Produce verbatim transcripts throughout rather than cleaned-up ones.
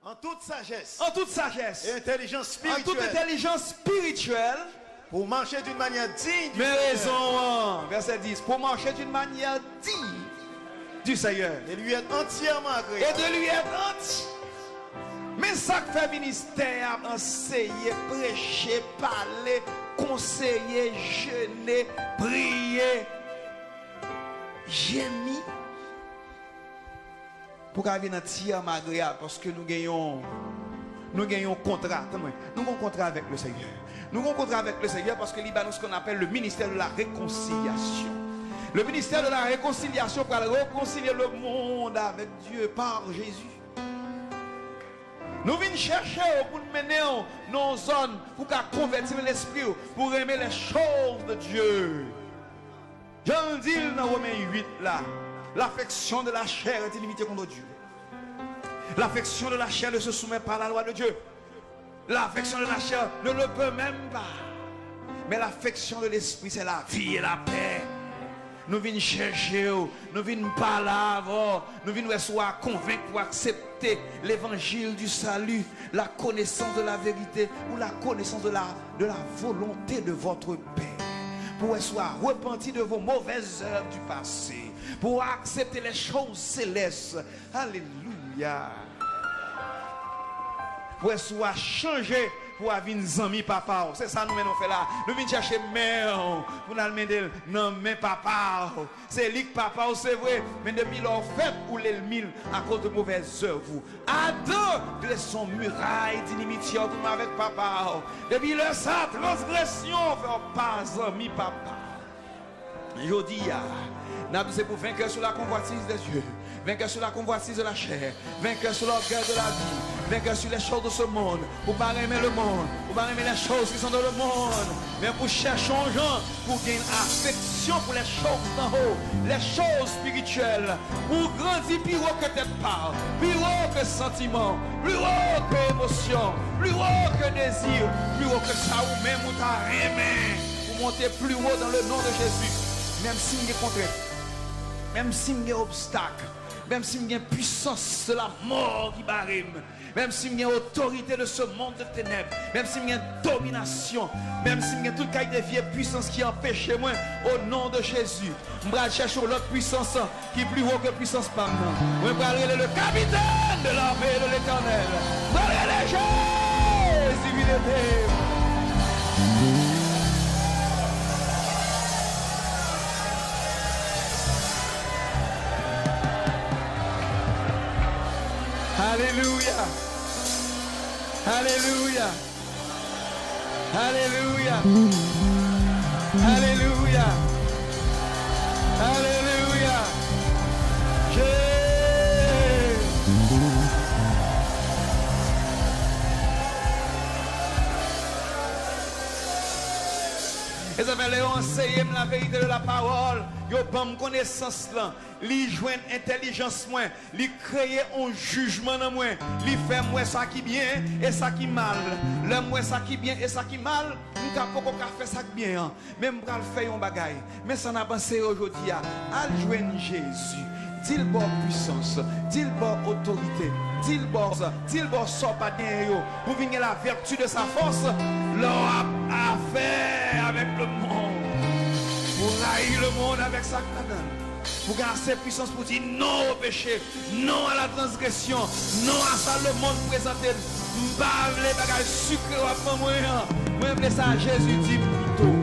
En toute sagesse. En toute sagesse. Et intelligence spirituelle. En toute intelligence spirituelle. Pour marcher d'une manière digne du Seigneur. Men rezon an, vèsè dis, pour marcher d'une manière digne du Seigneur. Et lui être entièrement agréable. Et de lui être enti-, Men sa k fè ministè a, anseye, preche, pale, konseye, jene, priye, jemi. Pou ka vin antyèman agreyab, paske nou gen yon, nou gen yon kontra. Tann mwen, nou gen yon kontra avèk le Senyè. Nou gen yon kontra avèk le Senyè paske li ba nou ce qu'on appelle le ministère de la réconciliation. Le ministère de la réconciliation pral rekonsilye le monde avec Dieu par Jésus. Nou vin chèche w pou n mennen w nan yon zòn pou ka konvèti lespri w, pou renmen les choses de Dieu. Jan l di l nan Women uit la, l'affection de la chair est inimitié contre Dieu. L'affection de la chair ne se soumet pas à la loi de Dieu. L'affection de la chair ne le peut même pas. Mais l'affection de l'esprit, c'est la vie et la paix. Nou vin chèche w, nou vin pale avè w, nou vin wè si w a konvenk pou aksepte l'évangile du salut, la connaissance de la vérité ou la connaissance de la, de la volonté de votre Père. Pou wè si w a repenti de vos mauvaises œuvres du passé, pou w a aksepte les choses célestes. Alelouya. Pou wè si w a chanje, pou w a vin zanmi papa w. Se sa nou menm nou fè la. Nou vin chèche men w pou n al mete l nan men papa w. Se li k papa w, se vre, men depi lè w fèt, ou lènmi l akoz de movèz zèv ou. Adan drese yon miray d'inimitié ant ou menm avèk papa w. Depi lè sa, transgresyon fè w pa zanmi papa w. Jodi a, n ap di se pou vainqueur sur la convoitise des yeux, vainqueur sur la convoitise de la chair, vainqueur sur l'orgueil de la vie, vainqueur sur les choses de ce monde. Ou pa renmen lemonn, ou pa renmen les choses qui sont dans le monde, men pou chèche yon jan pou gen afeksyon pou les choses d'en haut, les choses spirituelles. Pou w grandi pi wo ke tèt pa w, pi wo ke santiman, pi wo ke emosyon, pi wo ke dezi, pi wo ke sa ou menm ou ta renmen. Pou monte pli wo dans le nom de Jésus. Menm si m gen kontrent, menm si m gen obstak, menm si m gen pwisans de la mò ki bare m, menm si m gen otorite de ce monde de ténèbres, menm si m gen dominasyon, menm si m gen tout kalite vye pwisans ki anpeche mwen, au nom de Jésus, m pral chèche yon lòt pwisans ki pi wo ke pwisans pa m nan. Mwen pral rele le capitaine de l'armée de l'Éternel. Mwen pral rele Jezi vin ede m. Alelouya. Alelouya. Alelouya. Alelouya. Alelouya. Je- E sa fè lè yo anseye m la vérité de la parole, yo ban m konesans lan, li jwenn entèlijans mwen, li kreye yon jijman nan mwen, li fè m wè sa ki byen e sa ki mal. Lè m wè sa ki byen e sa ki mal, m ka poko ka fè sa k byen an, men m pral fè yon bagay. Men sa n ap anseye w jodi a, al jwenn Jezi, di l ba w pwisans, di l ba w otorite, di l ba w, di l ba w sa w pa t genyen yo, pou vin gen la vertu de sa force, lè w ap afè avèk lemonn, pou rayi lemonn avèk sa k ladan l. Pou gen ase pwisans pou di non o peche, non a la transgresyon, non a sa lemonn prezante m. M pa vle bagay sikre w ap ban mwen an. Mwen vle sa Jezi di m pito.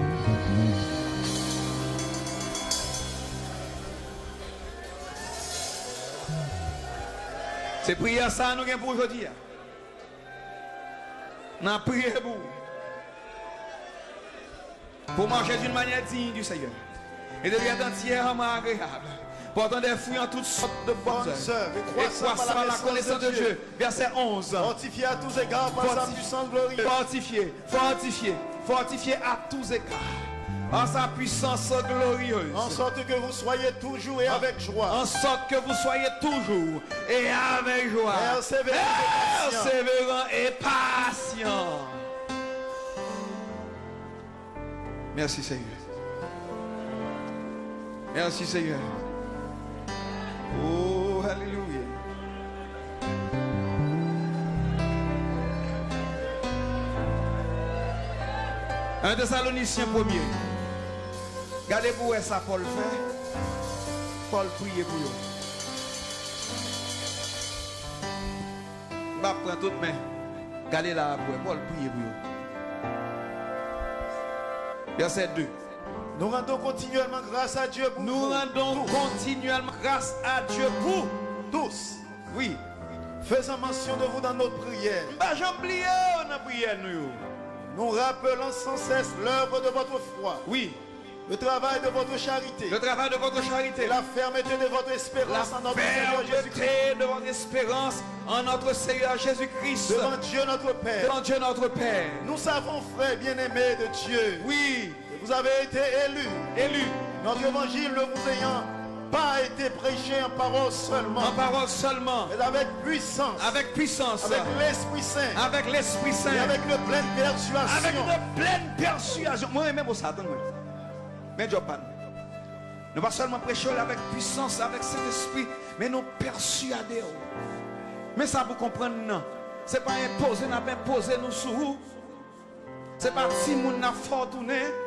Se priyè sa a nou gen pou jodi a. N ap priye pou ou. Pour marcher d'une manière digne du Seigneur, et de lui être entièrement agréable, portant des fruits en toutes sortes de bonnes œuvres, et croissant par la connaissance de Dieu. Verset onze. Fortifié à tous égards par sa puissance glorieuse. Fortifié, fortifié, fortifié à tous égards par sa puissance glorieuse. En sorte que vous soyez toujours et avec joie. En sorte que vous soyez toujours et avec joie. Persévérant et patient. Persévérant et patient. Mèsi, Senyè. Mèsi, Senyè. Oh, alelouya. An Tesalonisyen premye. Gade pou wè sa Pòl fè. Pòl priye pou yo. M p ap pran tout, men gade la pou wè. Pòl priye pou yo. Vèsè de. Nous rendons continuellement grâce à Dieu pour Nous vous rendons tous. Continuellement grâce à Dieu pour tous. Wi. Faisant mention de vous dans notre prière. M pa janm bliye w nan priyè nou yo. Nous rappelant sans cesse l'œuvre de votre foi. Wi. Le travail de votre charité. Le travail de votre charité. Et la fermeté de votre espérance en notre Seigneur Jésus-Christ. La fermeté de votre espérance en notre Seigneur Jésus-Christ. Devant Dieu notre Père. Devant Dieu notre Père. Nous savons, frères bien-aimés de Dieu, Wi. que vous avez été élus. Élus. Notre évangile ne vous ayant pas été prêché en parole seulement, En parole seulement. mais avec puissance, Avec puissance. avec l'Esprit Saint, Avec l'Esprit Saint. et avec une pleine persuasion. Avec une pleine persuasion. Mwen renmen mo sa, tann mwen. Men djòb pa nou. Nou pa sèlman preche l avèk pwisans, avèk Sentespri, men nou pèsyade w. Men sa pou konprann nan. Se pa enpoze n ap enpoze nou sou ou. Se pa timoun n ap fè w tounen,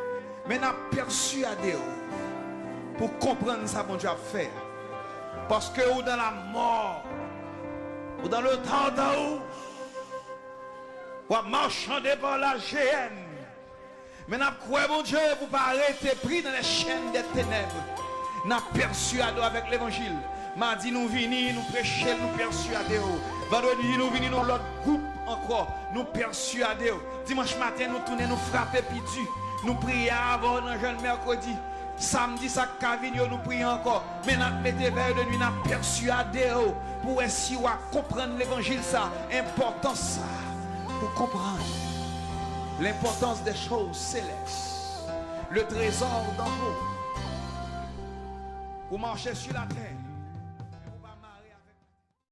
men n ap pèsyade w pou w konprann sa Bondye ap fè a. Paske ou dans la mort, ou dans le Tartarus, w ap marchande par la Géhenne. Men n ap kwè Bondye pou pa rete pri dans les chaînes des ténèbres. N ap pèsyade w avèk levanjil. Madi nou vini, nou preche l, nou pèsyade w. Vandredi nou vini, nou lòt gwoup ankò, nou pèsyade w. Dimanch maten nou tounen, nou frape pi di. Nou priye avè w nan jèn mèkredi. Samdi sa k ka vini yo, nou priye ankò. Men n ap mete vèy de nwi, n ap pèsyade w pou wè si w a konprann levanjil sa, enpòtans sa, pou konprann l'importance des choses célestes, le trésor d'en haut. Ou mache sou latè,